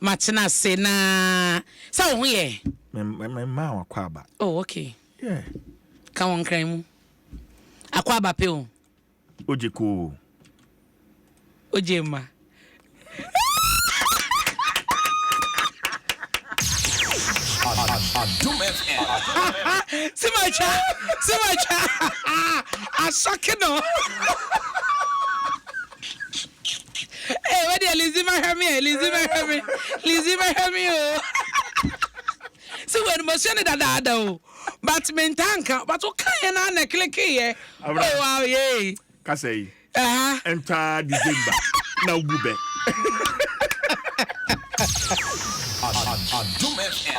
Matena ase na sɛ wo ho yɛ? Me me mmaa wakɔ aba. Oh okay. Yeah. Ka wɔn nkran mu. Akɔ aba pe o. Ogye koo. Ogye mma. Adom FM. Simatwa, simatwa, asɔke no. Ee, wei deɛ Lizzy bɛhwɛ me ɛ, Lizzy bɛhwɛ me, Lizzy bɛhwɛ me o. Si wei no masua ne dadaada o, but mentaa nka, but wokaeɛ no ara na ɛklekeeɛ. Oh wow, yay. Kasa yi. Ɛntaa December na wobu bɛ. Adom FM.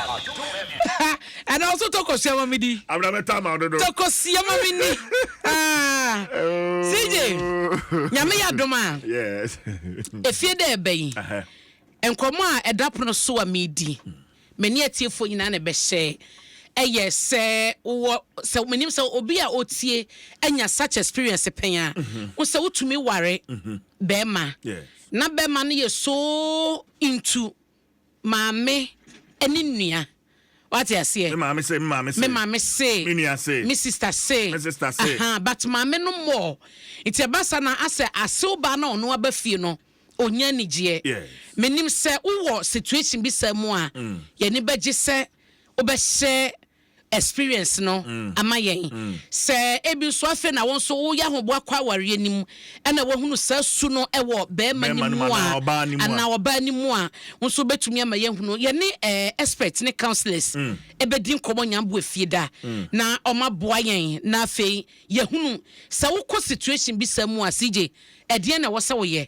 Ɛna ɔso tɔ kosua ma me di. Abena mɛtɔ ama wo dodo. Tɔ kosua ma me ni. Ah. CJ, Nyame yɛ adom a. Yes. Efie dɛ ɛbɛ yi. Nkɔmɔ a ɛda pono so a medi. Me ne atiefoɔ nyinaa na ɛbɛhyɛ. Ɛyɛ sɛ wowɔ sɛ menim sɛ obi a ɔtie anya such experience pɛn a, wo sɛ wotumi ware bɛrima na bɛrima no yɛ so into maame ne nua. Wate aseɛ? Me maame se, me maame se. Me maame se. Me nua se. Me sister se. Me sister se. Aha, but maame no more. Nti ɛba saa na asɛ asew baa na ɔno aba fie no, ɔnya anigyeɛ. Yes. Menim sɛ wowɔ situation bi saa mu a, yɛn ani bɛgye sɛ wobɛhyɛ experience no ama yɛn. Sɛ ebi nso afei na wo nso woyɛ ahoboa kɔ awareɛ no mu ɛna woahunu saa su no wɔ barima no mu a anaa ɔbaa no mu a, wo nso wobɛtumi ama yɛahunu. Yɛne eh, experts ne counsellors ɛbɛdi nkɔmmɔ Nyambo efie da na wɔaboa yɛn na afei yɛahunu sɛ wokɔ situation bi saa mu a CJ, ɛdeɛn na ɛwɔ sɛ woyɛ.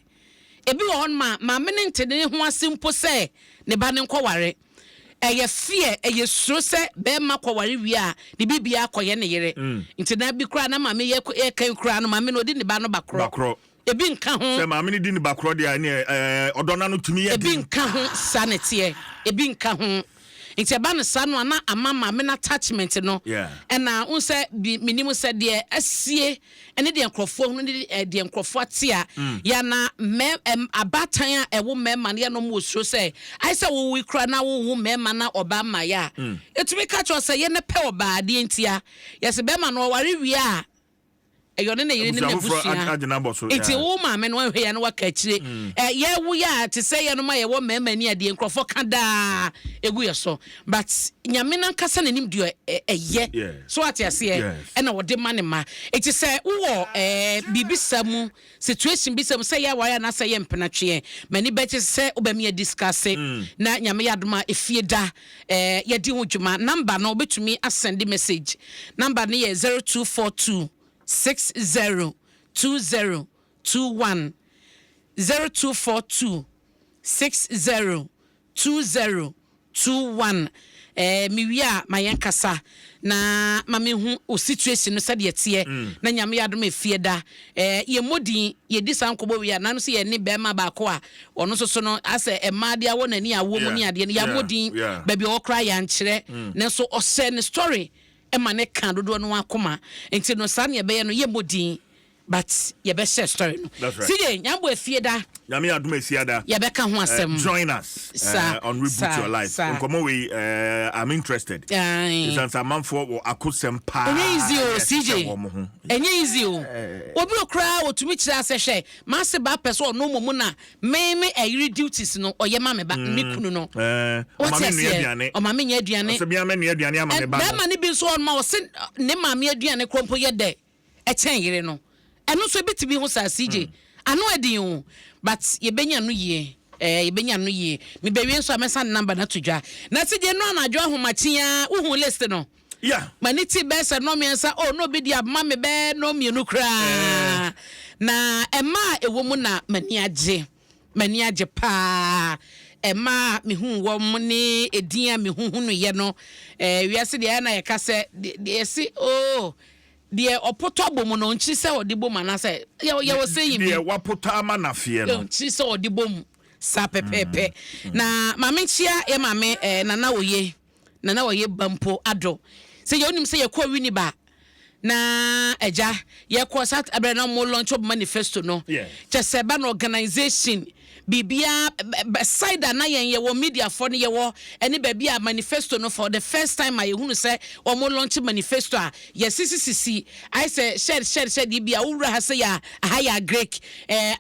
Ebi wɔ hɔnom a maame no nte ne ho ase mpo sɛ ne ba no nkɔware. Ɛyɛ fear, ɛyɛ suro sɛ bɛɛma kɔware wie a ne biribiara kɔyɛ ne yere. Nti na bi koraa na maame yɛ yɛka yi koraa no maame no ɔdi ne ba no ba korɔ. Ba korɔ. Ebi nka ho. Sɛ maame no di ne ba korɔ deɛ a ɛneɛ ɛɛ ɔdɔ no ano tumi yɛ Ebi den. nka ho, saa na ɛteɛ. Ebi nka ho. Nti ɛba no saa no a na ama maame no attachment no. Yeah. Ɛna wohu sɛ bi menim sɛ deɛ asie ne deɛ nkurɔfoɔ ahunu ne deɛ nkurɔfoɔ ate a, yɛ a na mmɛ, ɛm, abaatan a ɛwo mmarima no yɛ na wɔn wɔ suro sɛ, ayɛ sɛ wowo kura na wowo mmarima na ɔbaa mmaeɛ a, ɛtumi ka kyerɛ sɛ yɛ na pɛ ɔbaa adeɛ ntia. Yɛsɛ bɛrima no ɔware wie a, ɛyɛ ɔne ne yere ne n'abusua. Nti wo maame no anhwɛ yɛ na waka akyire. Ɛ, yɛwo yɛ a, te sɛ yɛnom a yɛwɔ mmarima ni adeɛ, nkurɔfoɔ ka daa ɛgu yɛ so. But Nyame nankasa na nim deɛ ɛyɛ. So wate aseɛ? Ɛna ɔde ma ne ma. Eti sɛ wowɔ ɛɛ biribi saa mu, situation bi saa mu, sɛ ɛyɛ aware anaasɛ ɛyɛ mpenatweɛ, m'ani bɛgye sɛ wobɛme yɛ discuss. Na Nyame yɛ adom a efie da ɛɛ yɛdi ho dwuma. Number no wobɛtumi asɛnde message. Number no yɛ 0242 60 20 21. 0242 60 2021 eh, me wie a ma yɛn kasa na ma me hu wo situation no sɛdeɛ ɛteɛ na Nyame yɛ adom efie da eh, yɛ mmɔ din yɛ di saa nkɔbɔ wie a nano sɛ yɛ ne bɛrima baako a ɔno nso so no asɛ mmaa de awɔ n'ani awɔ mu ne adeɛ no yɛ ammɔ din baabi ɔwɔ koraa yɛ ankyerɛ nanso ɔhyɛ ne story ma ne ka dodoɔ no akoma nti no saa ne ɛbɛyɛ no yɛ mmɔ din But yɛbɛhyɛ story no. That's right. CJ, Nyambo efie da. Nyame adom esia da. Yɛbɛka ho asɛm. Join us Sa, on Reboot sa, Your Life. sa. Nkɔmɔ wei I'm interested. Aye. Esan sɛ amanfoɔ wɔ akosɛm paa. Ɛnyɛ easy o, na ɛhyehyɛ CJ. wɔn ho. Ɛnyɛ easy o. Obi wɔ koraa otumi kyerɛ asɛ hwɛ, m'ase ba pɛ sɛ ɔno mmom na me me ɛyere duties no ɔyɛ ma me ba, me kunu no. Eh, Wate ɔma me nua aseɛ? aduane. Ɔma me nyɛ aduane. Ɔsɛ bia mɛnua aduane ama me ba no. Bɛrima no bi nso wɔ hɔ nom a ɔse ne maame aduane koraa mpo yɛ dɛ. ɛkyɛn yere no ɛno nso ebi tumi ho saa CJ ano ɛden o but yɛbɛnya no yie ɛɛ yɛbɛnya no yie mebɛwie nso a mɛsan ne number no ato dwa na CJ no anadwo ahomakye a wohu list no Yeah. m'ani te bɛyɛ sɛ nnɔmmiɛnsa o na obi de ama me bɛyɛ nnɔmmienu koraa na ɛma a ɛwɔ mu na m'ani agye m'ani agye paa ɛma a mehu wɔn ne edin a mehu hunuiɛ no ɛɛ wiase deɛ ɛyɛ na yɛka sɛ deɛ yɛsi oo. Deɛ ɔpotɔ bɔ mu no, ɔnkyiri sɛ ɔde bɔ mu anaasɛ yɛwɔ yɛwɔ saying bi. Deɛ wapotɔ ama n'afeɛ no. Ɔnkyiri sɛ ɔde bɔ mu saa pɛpɛɛpɛ. Na maame nkyia yɛ maame eh, Nana Oye, Nana Oye Bampo Addo. Sɛ yɛ wonim sɛ yɛkɔɔ Winneba na agya yɛkɔɔ saa ɛberɛ na wɔn launch wɔn manifesto no. Yeah. Kyɛ sɛ ɛba no organisation. Biribiara side a na yɛn yɛwɔ, mediafoɔ no yɛwɔ, ɛne baabi a manifesto no, for the first time a yɛhunu sɛ wɔn launch manifesto a yɛsisisisi ayɛ sɛ shed shed shed yi bi a wowura ha sɛ yɛ a, aha yɛ agric,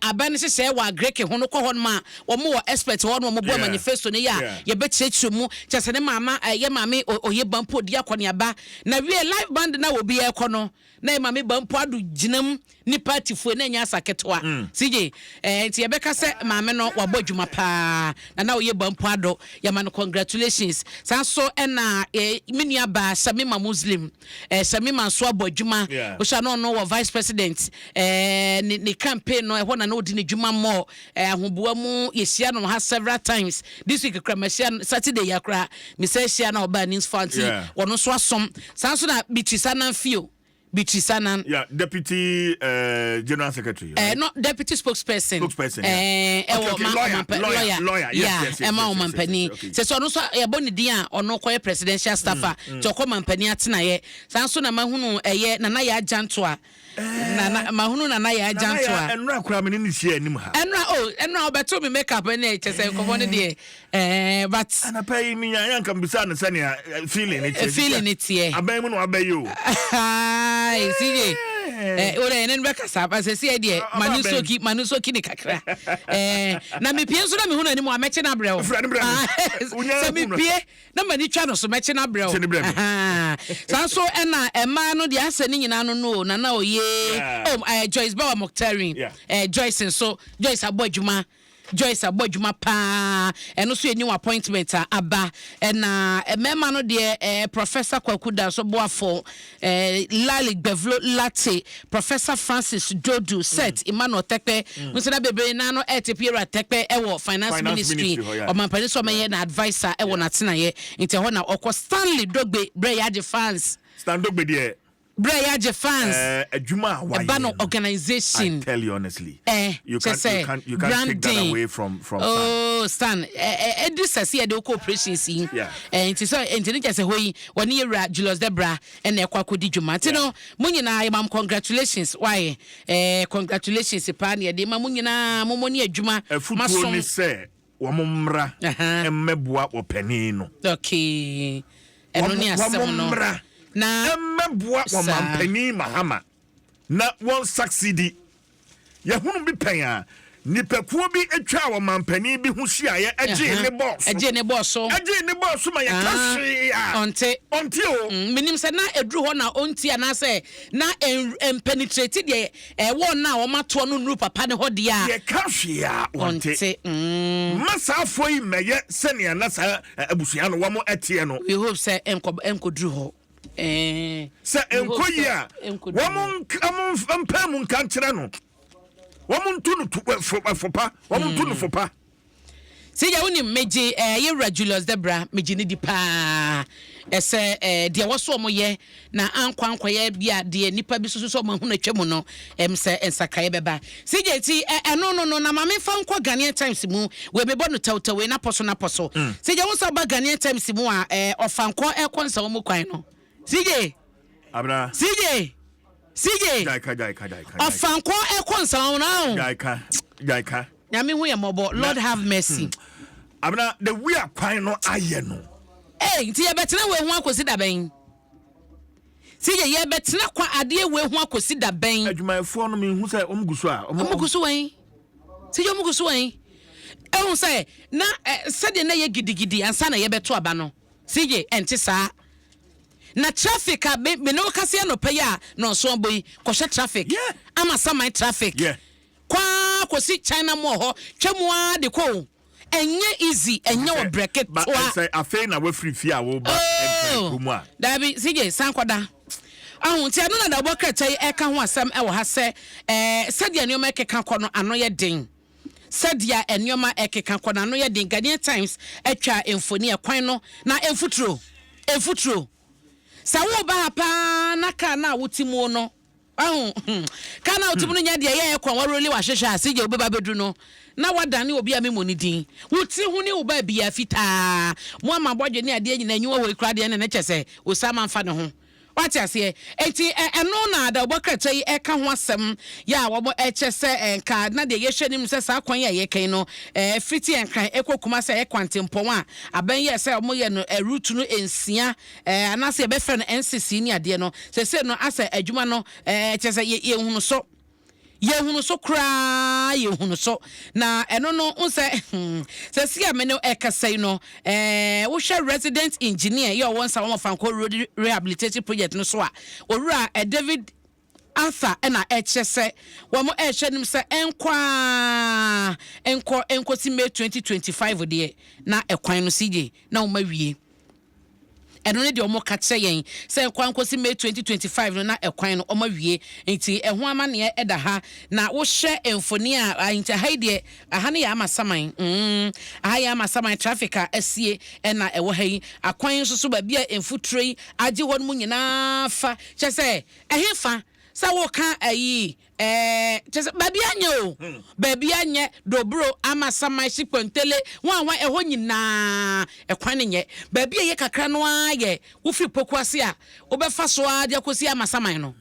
aban no hyehyɛ wɔ agric ho no kɔ hɔ nom a, wɔn wɔ expert hɔ nom, wɔn bɔ manifesto no yɛ a yɛbɛkyerɛkyerɛ mu kyɛ sɛ ne maama yɛ maame ɔyɛ bampo di akɔneaba na wie live band na obi ɛkɔ no na yɛ maame Bampo Ado gyinam ne partyfoɔ na ɛnyɛ asa ketewa. CJ, nti yɛbɛka sɛ maame no wabɔ adwuma paa na na ɔyɛ Bampo Ado, yɛma no congratulations. Saa nso ɛna me nua baa Shamima Muslim, Shamima nso abɔ adwuma. Wohyɛ no, ɔno wɔ vice president ne campaign no ɛhɔ na ɔdi ne dwuma mmɔ ahoboa mu. Yɛhyia no ha several times this week kora, mahyia no Saturday yɛ kora mesɛ hyia na ɔbaa news fa nti wɔno nso asom. Saa nso na Beatrice Ananfio, Beatrice Anan. Yeah, deputy general secretary. Right? No, deputy spokesperson. Spokesperson. Yeah. Okay, okay. Lawyer, lawyer, lawyer. Yes. Ɛma ɔmampanin sɛ sɛ ɔno nso yɛbɔ ne din a, ɔno kɔyɛ presidential staffer nti ɔkɔ mampanin atenaeɛ. Saa nso na mahunu ɛyɛ Nana yɛ Agyanto a, Nana mahunu Nana yɛ Agyanto a. Ɛnura kura mi ni ne hyia anim ha. Ɛnura o, ɛnura ɔbɛto mi make up ɛnɛ kyɛ sɛ nkɔmɔ no deɛ but. Anapa yi mi nya yanka bisa ne sɛnea feeling ne teɛ. Feeling ne teɛ. Abɛn mu na wabɛyi o. Ayi CJ, o de ɛne no bɛ kasa pasɛ si ɛdeɛ mani soki mani soki ne kakra na mi pie nso na mi hu n'anim a, mɛkye n'abrɛ o. Sɛ mi pie na mani twa no so, mɛkye n'abrɛ o. Saa nso ɛna mmaa no deɛ asɛ ne nyinaa no Nana Oye, oh, Joyce Bawa Mogtari. Joyce nso, Joyce abɔ adwuma, Joyce abɔ adwuma paa. Ɛno nso yɛ new appointment a aba. Ɛna mmarima no deɛ, Professor Kwaku Danso Boafo, Lali Gbevlo Late, Professor Francis Dodu, Seth Emmanuel Tɛkpɛ nso na bebree naa no ɛte Piera Tɛkpɛ ɛwɔ finance ministry. Ɔmampanin nso ɔmɛyɛ na adviser ɛwɔ n'atenaeɛ nti ɛhɔ na ɔkɔ. Stanley Dogbe, brɛ yɛ agye fans. Stan Dogbe deɛ. Brɛ yɛ agye fans. Adwuma a wayɛ. Ɛba no organisation. I tell you honestly. You can you can take that away from Stan. Oh, Stan, ɛdi sɛ sɛ yɛde okɔ operations yi. Nti sɛ nti ne kyɛ sɛ hɔ yi wɔne yɛwura Julius Debra ɛna ɛkɔ akɔdi dwuma. Nti no mo nyinaa yɛ mam congratulations, wayɛ congratulations paa ne yɛde ma mo nyinaa, mo mo ne adwuma. Afutuo ne sɛ wɔn mmra mmɛboa wɔ panin no. Okay, ɛno ne asɛm no. Wɔn mmra na mmɛboa wɔn mampanin Mahama na wɔn succeed. Yɛhunu bi pɛn a nipakuo bi atwa wɔ mampanin bi ho hyiaeɛ, ɛgyee ne bɔɔso. Ɛgyee ne bɔɔso. Ɛgyee ne bɔɔso ma yɛka hwee a ɔnte. Ɔnte o. Menim sɛ na ɛduru hɔ na ɔnti anaasɛ na mpenetrate deɛ ɛwɔ no a wɔmatoɔ no nnuru papa ne hɔ deɛ a. Yɛka hwee a ɔnte. Ma saafoɔ yi mmɛyɛ sɛnea na saa abusua no wɔn ɛteɛ no. We hope sɛ ɛnkɔduru hɔ. Sɛ nkɔ yi a, wɔn mpɛ mu nka nkyerɛ no, wɔn nto no fopa, wɔn nto no fopa. Sɛ yɛ wonim, megye yɛwura Julius Debra, megye ne di paa ɛsɛ deɛ wɔ so ɔmo yɛ na ankɔ ankɔyɛ bi a deɛ nipa bi soso sɛ ɔmo ahunu atwa mu no sɛ nsakraeɛ bɛba. Sigye ti ɛno no na maame fa nkɔ Ghanaian Times mu wei, mebɔ no tɛwtɛw wei napɔ so napɔ so. Sigye, wo sɛ ɔba Ghanaian Times mu a, ɔfa nkɔ ɛkɔ nsa wɔn mu kwan no, Sigye. Abena. Sigye, Sigye. Gyaika, gyaika, gyaika. Ɔfa nkɔ ɛkɔ nsa wɔn no. Gyaika, gyaika. Nyame hu yɛ mmɔbɔ, Lord have mercy. Abena, the way a kwan no ayɛ no. Ee, nti yɛbɛtena wei ho akɔsi dabɛn? Sigye, yɛbɛtena kwa adeɛ wei ho akɔsi dabɛn? Adwumayɛfoɔ no, mehu sɛ wɔn gu so a. Ɔmo gu so wɛn? Sigye, ɔmo gu so wɛn? Ɛhu sɛ na sɛdeɛ na yɛ gidigidi ansa na yɛbɛto aba no, Sigye, ɛnte saa. Na traffic a me ne wo kasa anɔpa yi a nɔnso abɔ yi, kɔhwɛ traffic. Ama saman traffic. Kwaa kɔsi China Mall hɔ, twɛ mu ara de kɔ o, ɛnyɛ easy, ɛnyɛ wɔ brɛ ketewa. Sɛ afei na wafiri fie a woba Nkran kurom a. Daabi, CJ, san kɔda ahu. Nti ɛno na dawubɔ krataa yi ɛka ho asɛm ɛwɔ ha sɛ sɛdeɛ nneɛma ɛkeka kɔ no ano yɛ den, sɛdeɛ nneɛma ɛkeka kɔ no ano yɛ den. Ghanaian Times atwa mfoni ɛkwan no na mfuturo mfuturo sɛ woba ha paa na kaa no a wote mu no ahu kaa no a wote mu no nyɛ deɛ ɛyɛ ɛkwan waroli wahwehwɛ a, sigye, wobɛba bɛduru no na wadane obi a memmɔ ne din. Wo tiri ho ne wo baa biaa fitaa mo ama bɔdwe ne adeɛ nyinaa nyiwa wɔ yi koraa deɛ ne ne kyɛ sɛ Osama mfa ne ho. Wate aseɛ? Enti ɛ, ɛno na adawubɔ krataa yi ɛka ho asɛm, yɛ a wɔn ɛkyɛ sɛ ɛ, nka na deɛ yɛhwɛ anim sɛ saa kwan yi a yɛka yi no, ɛ, fiti Nkran ɛkɔ Kumasi a ɛyɛ kwantempɔn a abɛn yɛɛ sɛ wɔn yɛ no ɛ, route no nsia, ɛ, anaasɛ yɛbɛfrɛ no N6 ne adeɛ no, seesei no asɛ adwuma no, ɛ, kyerɛ sɛ yɛ, yɛnhunu so. Yɛhunu so koraa, yɛhunu so. Na ɛno no, wohu sɛ, hmm, sɛsi a me ne wo ɛrekasa yi no, eh, wohwɛ resident engineer yɛ ɔwɔ Nsawam Ɔfankɔ Road Rehabilitation Project no so a, Owura eh, David Arthur ɛna ɛkyerɛ sɛ wɔn ɛrehwɛ anim sɛ ɛnkɔ ara nkɔ nkɔsi May 2025 deɛ, na ɛkwan no CJ, na wɔn awie. Ɛno ne deɛ wɔka kyerɛ yɛn sɛ nkɔ nkɔsi May 2025 no na ɛkwan no wɔawie. Nti ɛho amaneɛ da ha. Na wohwɛ mfoni a, ah, nti aha yi deɛ, aha no yɛ Amasaman. Mm, aha yɛ Amasaman traffic a asie ɛna ɛwɔ ha yi. Akwan nso so baabi a mfuturo yi agye hɔ no mu nyinaa fa. Kyerɛ sɛ, ɛhefa sɛ woka ayi Ɛɛ kyerɛ sɛ baabi anyɛ o, baabi anyɛ, Dobro, Amasaman, Shikpantele, hwan hwan, ɛhɔ nyinaa ɛkwan no nyɛ. Baabi a ɛyɛ kakra no ara yɛ wofiri Pokuase a wobɛfa so ara de akɔsi Amasaman no.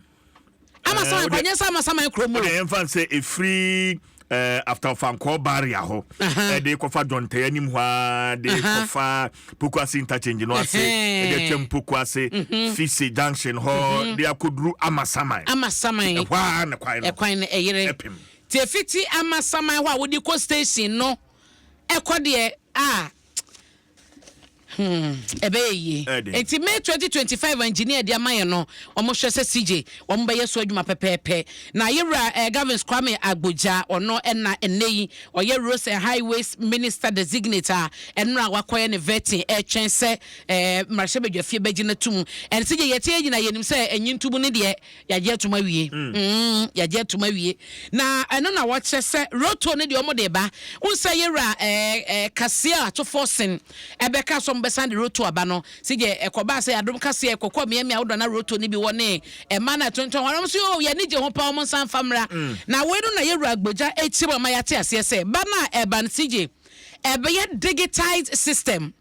Amasaman koraa, nyɛ sɛ Amasaman kurom o. Wode yɛmfa no sɛ ɛfiri eh, after Ɔfankɔɔ barrier hɔ ɛde kɔfa Dɔntɛɛ anim hɔ ara de kɔfa Pokuase interchange no ase ɛde atwam Pokuase mhm. Fise junction hɔ mhm. de akɔduru Amasaman. Amasaman. Ɛhɔ ara na kwan no. Ɛkwan no ɛyere. Ɛpem. Te efiti Amasaman hɔ a wode kɔ station no ɛkɔ deɛ a Hmm, ɛbɛyɛ yie. Nti May 2025 engineer de ama yɛn no, wɔn hwɛ sɛ CJ wɔn bɛyɛ so adwuma pɛpɛɛpɛ. Na yɛwura eh, Gavins Kwame Agbogya, ɔno ɛna ɛnɛ yi ɔyɛ Roads and Highways Minister Designate a ɛnora a wakɔyɛ ne vetting ɛretwɛn sɛ eh, mmarahyɛbadwafie bɛgye no atum. Ɛno CJ yɛte yɛ nyinaa yɛnim sɛ ɛnyi ntomu no deɛ yɛagye atum awie. Mm, yɛagye atum awie. Na ɛno na wɔkyerɛ sɛ roto no deɛ wɔn de ba. Wohu sɛ yɛwura eh, eh, Kaseɛ a Atofoɔ Sen ɛbɛka sɛ wɔn bɛsan de roto aba no. Sɛ deɛ ɛkɔbaa sɛ adom kaseɛ ɛkɔkɔ mmeammea ahodoɔ na roto no bi wɔ ne ɛma no ɛtontɔn hɔ. Wɔn nso oh, yɛn ani gye ho paa wɔn nsan mfa mmra. Na wei no na yɛwura Agbogya akyiri mu ama yɛate aseɛ sɛ ba no a ɛba no CJ ɛbɛyɛ digitized system.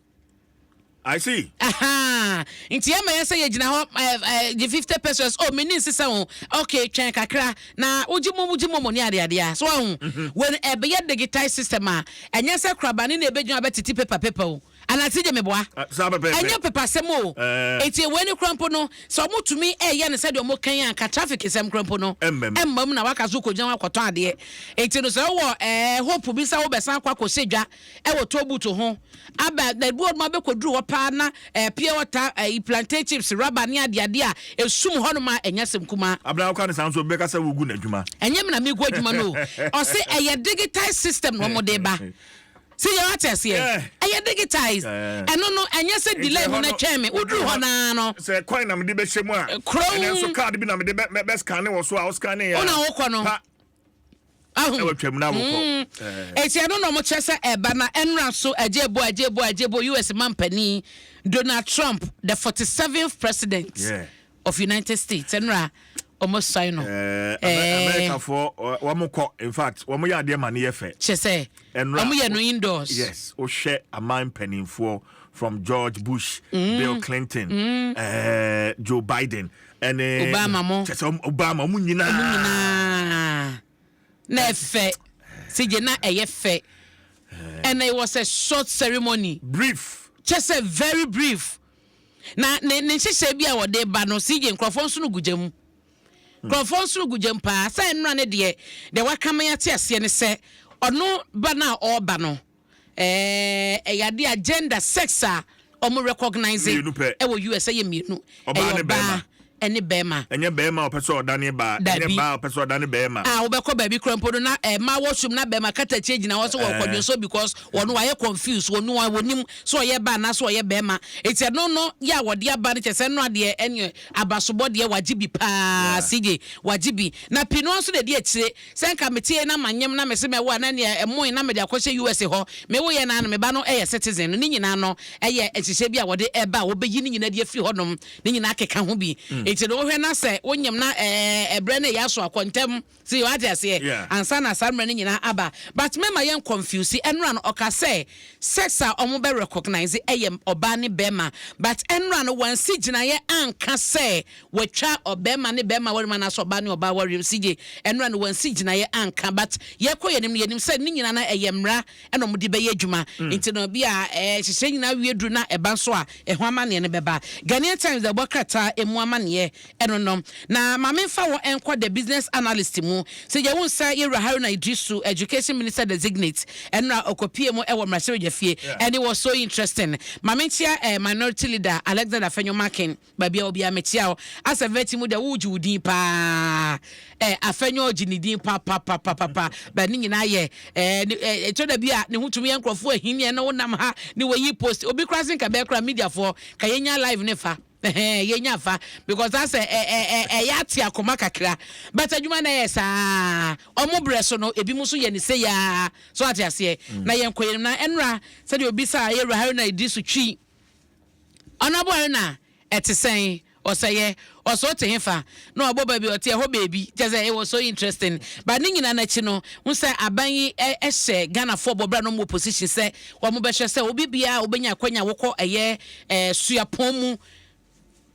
I see. Ahaa, nti ɛma yɛ sɛ yɛgyina hɔ ɛɛ ɛɛ gye 50 pesos, oh menni nsesa o, okay twɛn kakra na wogye mo wogye momo ne adeade a, so wahu? Wei no ɛbɛyɛ digitized system a ɛnyɛ sɛ korabane na ɛbɛgyina hɔ abɛtete paper paper o, anaa TJ meboa? Ah, saa pɛpɛɛpɛ. Ɛnyɛ paper asɛm o, Ɛɛ. nti wei no koraa mpo no sɛ wɔtumi ɛyɛ no sɛdeɛ wɔka yi a anka traffic nsɛm koraa mpo no Ɛmma mu. ɛmma mu na waka so kɔgyina hɔ akɔtɔn adeɛ, nti no sɛ wowɔ ɛɛ hope bi sɛ wobɛsan akɔ akɔhyɛ dwa ɛwɔ toll booth ho aba na ebi wɔ nom abɛkɔduru hɔ paa na eh, pure water eh, plantain chips rubber ne adeade a esum hɔ nom a ɛnyɛ asɛm kumaa. Abena woka no saa nso obi bɛka sɛ wogu n'adwuma. Ɛnyɛ me na megu adwuma no o. Ɔse ɛyɛ digitized system na wɔn de ba. Sɛ yɛ wate aseɛ? Ɛyɛ digitized. Ɛno no ɛnyɛ sɛ delay mu na twɛn me. Woduru hɔ naa no. Sɛ coin na mede bɛhyɛ mu a. Krom. Ɛnɛ nso card bi na mede bɛ bɛ scan wɔ so a wo scan yɛ. Wo na wokɔ no. Pa. Ahu. Ɛwɔ twam na wokɔ. Eti ɛno na wɔkyerɛ sɛ ɛba na ɛnora so agyebo agyebo agyebo US mampanin Donald Trump the 47th president Yeah. of United States ɛnora wɔn sign no. Eh, Americafoɔ wɔn kɔ in fact wɔn yɛ adeɛ ma no yɛ fɛ. Kyɛ sɛ Ɛnora wɔn yɛ no indoors. Yes, wohwɛ aman mpanimfoɔ from George Bush, Bill Clinton, eh, Joe Biden, ɛne Obama mo. Kyɛ sɛ Obama ɔmo nyinaa. Ɔmo nyinaa na ɛfɛ sigye na ɛyɛ fɛ and it was a short ceremony. Brief. Kyɛ sɛ very brief na ne ne nhyehyɛ bi a wɔde ba no sigye nkurɔfoɔ nso no gu gya mu nkurɔfoɔ nso no gu gya mu paa sɛ nnora ne deɛ deɛ waka ma yɛate aseɛ ne sɛ ɔno ba no a ɔreba no. Ɛɛ ɛyɛ adeɛ a gender, sex a wɔn recognise Mmienu pɛ. ɛwɔ US ɛyɛ mmienu. Ɔbaa Ɛyɛ ne ɔbaa bɛrima. ɛne bɛrima. Ɛnyɛ bɛrima a ɔpɛ sɛ ɔdane baa, ɛnyɛ Dabi. baa a ɔpɛ sɛ ɔdane bɛrima. A wobɛkɔ baabi koraa mpo no na eh, mmaa washroom na bɛrima katakyie gyina hɔ sɛ Ɛɛ. wɔkɔdwonsɔ because wɔn wayɛ confused, wɔn wɔn wɔnim sɛ ɔyɛ baa anaasɛ ɔyɛ bɛrima. Eti ɛno no yɛ a wɔde aba no kyerɛ sɛ ɛno adeɛ ɛne abasobɔ deɛ wagye bi paa, Yeah. CJ wagye bi. Na pii no ara nso na ɛdi akyire. Sɛ nka mete yei na manyem na mese mɛwo a na neɛ ɛmoe na mede akɔhyɛ US hɔ. Mewoeɛ no ara no me ba no yɛ citizen no. Ne nyinaa no yɛ nhyehyɛɛ bi a wɔde reba a wɔbɛyi ne nyinaa de afiri hɔnom. Ne nyinaa keka ho bi. Nti no wohwɛ na sɛ wonyem na ɛberɛ no ɛyɛ aso akɔ ntɛm. See, wate aseɛ? Yeah. Ansa na saa mmerɛ no nyinaa aba. But mɛma yɛn confuse. Ɛnora no ɔka sɛ sex a ɔmo bɛ recognise ɛyɛ ɔbaa ne bɛɛma. But ɛnora no wansi gyinaeɛ anka sɛ watwa ɔbɛɛma ne bɛɛma awareɛ mu anaasɛ ɔbaa ne ɔbaa awareɛ mu. CJ, ɛnora no wansi gyinaeɛ anka. But yɛkɔ yɛn anim no yɛnim sɛ ne nyinaa no ɛyɛ mmara ɛna ɔmo de bɛyɛ adwuma. Nti no bi a ɛɛ nhyehyɛɛ nyinaa wie duru na ɛba nso a ɛho amaneɛ no bɛba. Ghanaian Times de ɛbɔ krataa ɛmu amaneɛ. Ɛno no, na ma memfa wo nkɔ The Business Analyst mu. Sɛ yɛhu sɛ Yɛwura Haruna Iddrisu, Education Minister Designate, ɛnora ɔkɔpie mu wɔ Mmarahyɛbadwafie, and it was so interesting. Ma menkyea eh, Minority Leader Alexander Afenyo Markin, baabi a wɔ biara mekyea wo. Asɛ vet mu deɛ wogye wo din paa. Eh, Afenyo gye ne din papapapapa. But ne nyinaa yɛ eh, ne, eh, ɛtɔ da bi a ne ho tumi yɛ nkurɔfoɔ ahi ne ɛne wonam ha ne wɔyi post. Obi koraa se nka bɛyɛ koraa mediafoɔ, ka yɛnya live ne fa. Ɛhɛn yɛnya fa because asɛ ɛ ɛ ɛ ɛyɛ ate akoma kakra but adwuma no ɛyɛ saa ɔmo brɛ so no ebi mo nso yɛ ne sei aa so ate aseɛ na yɛn kɔ yɛn na ɛnora sɛdeɛ obi saa yɛwura Haruna Iddrisu twi Honourable Haruna ɛte sɛn ɔsɛyɛ ɔsɛ ɔte hefa na wabɔ baabi ɔte ɛhɔ baabi kyɛ sɛ it was so interesting but ne nyinaa n'akyi no n sɛ aban yi ɛhyɛ Ghanafoɔ bɔ berɛ a na ɔmo wɔ position sɛ wɔn bɛhwɛ sɛ obi biara wobɛnya akwanya wokɔ ɛyɛ eh, suapɔn mu,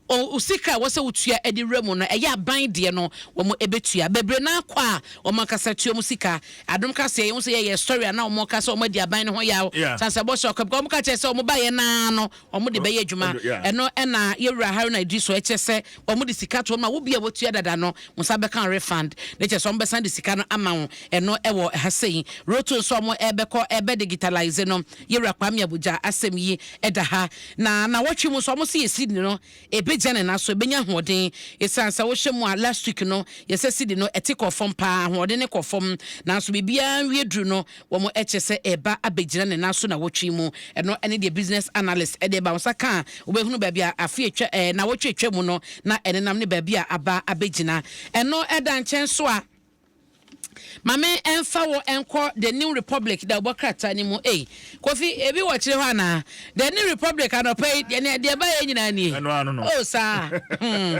o, sika a ɛwɔ sɛ wotua de wura mu no, ɛyɛ aban deɛ no, wɔn bɛtua. Bebree no ara kɔ a, wɔn ankasa tua wɔn sika. Adom kaseɛ, yɛhu sɛ yɛyɛ story a na wɔn ka sɛ wɔn adi aban no ho yaw. Yeah. Sane sɛ bɔhyɛ ɔka, because wɔn ka kyerɛ sɛ wɔn baeɛ no ara no, wɔn de bɛyɛ adwuma. Yeah. Ɛno ɛna yɛwura Haruna Iddrisu ɛkyerɛ sɛ wɔn de sika to wɔn a wo bi a wɔtua dada no, wo nsa bɛka refund. Ne kyerɛ sɛ wɔn bɛsan de sika no ama wo. Ɛno ɛwɔ ha sei. Roto nso a wɔn ɛbɛkɔ ɛbɛ digitalise no, Yɛwura Kwame Abuja asɛm yi da ha. Na nawɔtwe mu nso ɔmo se yɛ cedi no ebegya ne nan so, ebenya ahoɔden. Esiane sɛ wohwɛ mu a last week no yɛsɛ cedi no ɛte kɔɔ fam paa, ahoɔden no kɔɔ fam. Nanso biribiara nwie duru no wɔn ɛkyerɛ sɛ ɛreba abegyina ne nan so nawɔtwe mu. Ɛno ɛne deɛ business analyst ɛde ba. Wo nsa ka a wobɛhunu baabi a afe atwa ɛɛ nawɔtwe atwa mu no na ɛnenam ne baabi a aba abegyina. Ɛno ɛda nkyɛn nso a. Ma me nfa wo nkɔ The New Republic dawubɔ krataa no mu. Ei, Kofi, ebi wɔ kyerɛ hɔ anaa? The New Republic anɔpa yi, deɛ deɛ ɛbaeɛ nyinaa nie. Ɛno ano no. Oh, saa. Hmm.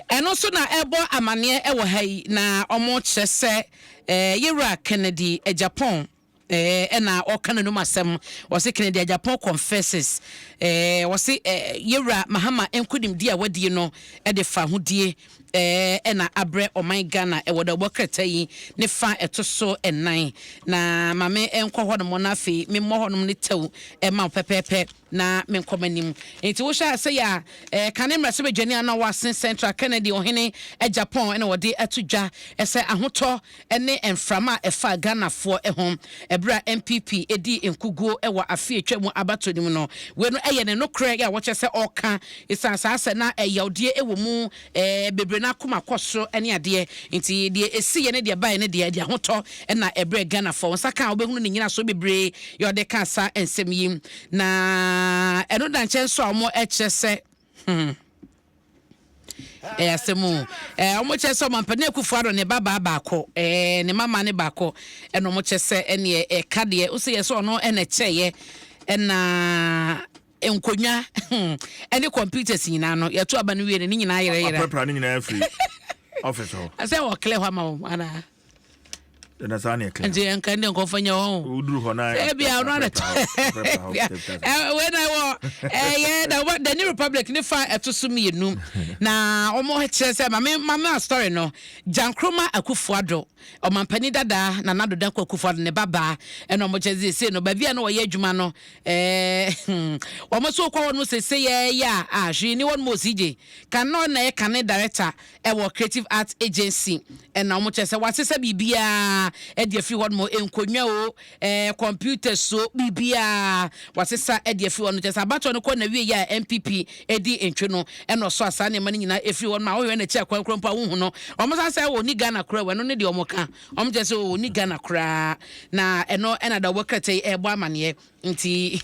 Ɛno nso na ɛbɔ amaneɛ wɔ ha yi, na wɔkyerɛ sɛ eh, Yɛwura Kennedy Agyapong eh, ɛna ɔka n'anum asɛm. Ɔse Kennedy Agyapong confesses. Eh, ɔse eh, Yɛwura Mahama nkonimdie a wadie no de fa ahodie eh, ɛna abrɛ ɔman Ghana. Ɛwɔ dawubɔ krataa yi ne fa ɛto so nnan. Na ma me nkɔ hɔnom na afei memmɔ hɔnom ne tɛw ɛma wo pɛpɛɛpɛ na menkɔ m'anim. Nti wohwɛ a sɛ yɛ a eh, kane mmarahyɛbadwani a na ɔwɔ Asen Central Kennedy Ɔhene Agyapong ɛna wɔde ato dwa sɛ ahotɔ ne mframa a ɛfaa Ghanafoɔ ho ɛberɛ a NPP dii nkuguo wɔ afe a atwa mu abatoɔ no mu no. Wei no yɛ ne nokorɛ a wɔkyerɛ sɛ ɔreka ɛsiane saa sɛ na yawdeɛ wɔ mu bebree no akoma kɔ soro ne adeɛ nti deɛ ɛsiiɛ ne deɛ ɛbaeɛ no deɛ ɛde ahotɔ na ɛbrɛɛ Ghanafoɔ. Wo nsa ka a wobɛhunu ne nyinasoɔ bebree yɛ ɔde kaa saa nsɛm yi na ɛno da nkyɛn nso a wɔkyerɛ sɛ hmm. Ɛyɛ asɛm o. Ɛɛ wɔn kyerɛ sɛ ɔmampanin Akufo Addo ne ba baa baako, ɛɛ ne mama ne baako, ɛna wɔn kyerɛ sɛ ɛneɛ ɛka deɛ, wosɛ yɛ sɛ ɔno ɛna ɛkyɛɛyɛ, ɛna nkonnwa ɛne computers nyinaa no yɛto aba no wie no ne nyinaa yerɛyerɛ. Aprapra ne nyinaa firi office hɔ. Sɛ wɔ clear hɔ ama wɔn anaa? Ɛna saa na ɛclear. Nti nka ne nkɔfɔ nyɛ wɔn. Woduru hɔ na. Ebi a ɔno ana wei na wɔ ɛyɛ na the New Republic ne fa ɛto so mmienu na wɔn kyerɛ sɛ maame maame a story no Gyankroma Akufo-Addo ɔmampanin dada Nana Addo Dankwa Akufo-Addo ne ba baa ɛna wɔn kyerɛ sɛ sɛ no baabi a na wɔyɛ adwuma no ɛɛ wɔn nso kɔ hɔ no sɛ sɛ yɛ yɛ a a hwee ni wɔn mo osigye kan na ɔna yɛ kane director ɛwɔ Creative Arts Agency ɛna wɔn kyerɛ sɛ wasesa biribiara ɛde afiri hɔ nom, nkonnwa o, ɛɛ computers o, biribiara wasesa ɛde afiri hɔ nom. Kyerɛ sɛ abatoɔ no kɔ na wie yɛ a NPP ɛdi ntwe no ɛna ɔsɔ a saa nneɛma no nyinaa ɛfiri hɔ nom a wohwɛ n'akyi akwan koraa mpo a wonhu no. Wɔn san sɛ ɔnni Ghana koraa o, ɛno ne deɛ wɔn ka. Wɔn kyerɛ sɛ ɔnni Ghana koraa na ɛno ɛna dawubɔ krataa yi ɛrebɔ amaneɛ. Nti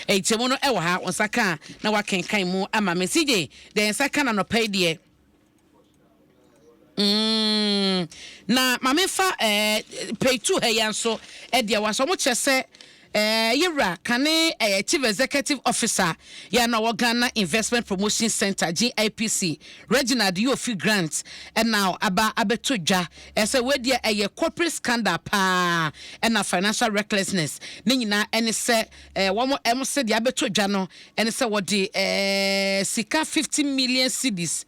nkyɛmu no ɛwɔ ha, wo nsa ka a na wakenkan mu ama me. CJ, deɛ yɛn nsa ka no anɔpa yi deɛ, Mm, na ma memfa eh, page 2 ha yi nso deɛ wa sɛ wɔn kyerɛ sɛ Yɛwura kane Chief Executive Officer yɛ na ɔwɔ Ghana Investment Promotion Center, GIPC, Reginald Yofi Grant, ɛna aba abɛto dwa ɛsɛ wedeɛ ɛyɛ corporate scandal paa ɛna financial recklessness. Ne nyinaa ɛne sɛ wɔn ɛmo sɛ deɛ abɛto dwa no ɛne sɛ wɔde sika 50 million cedis.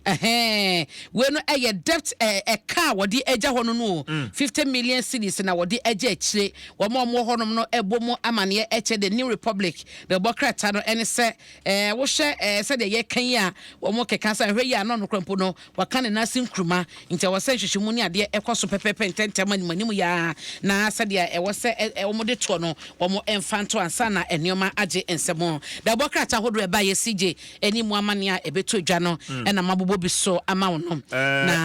Ɛhɛn, wei no ɛyɛ debt, ɛka a wɔde agya hɔ no o, 50 million cedis na wɔde agya akyire. Wɔn a wɔwɔ hɔnom no ɛbɔ mu amaneɛ ɛkyɛ The New Republic na ɛbɔ krataa no ɛne sɛ wohyɛ sɛdeɛ yɛka yi a, wɔn keka sɛ nhwɛ yi a, n'ɔno kora mpo no wɔka ne nan ase nkuruma, nti ɛwɔ sɛ nhwehwɛmu ne adeɛ ɛkɔ so pɛpɛpɛ ntɛntɛm anim anim yaa na sɛdeɛ ɛwɔ sɛ ɛ ɛ wɔn de toɔ no, wɔn mfa nto ansa na nneɛma agye nsɛm. Da ɛbɔ krataa ahodoɔ ɛba yɛ CJ ɛne mu amaneɛ a ɛbɛto dwa no ɛna mabobɔ bi so ama wo no na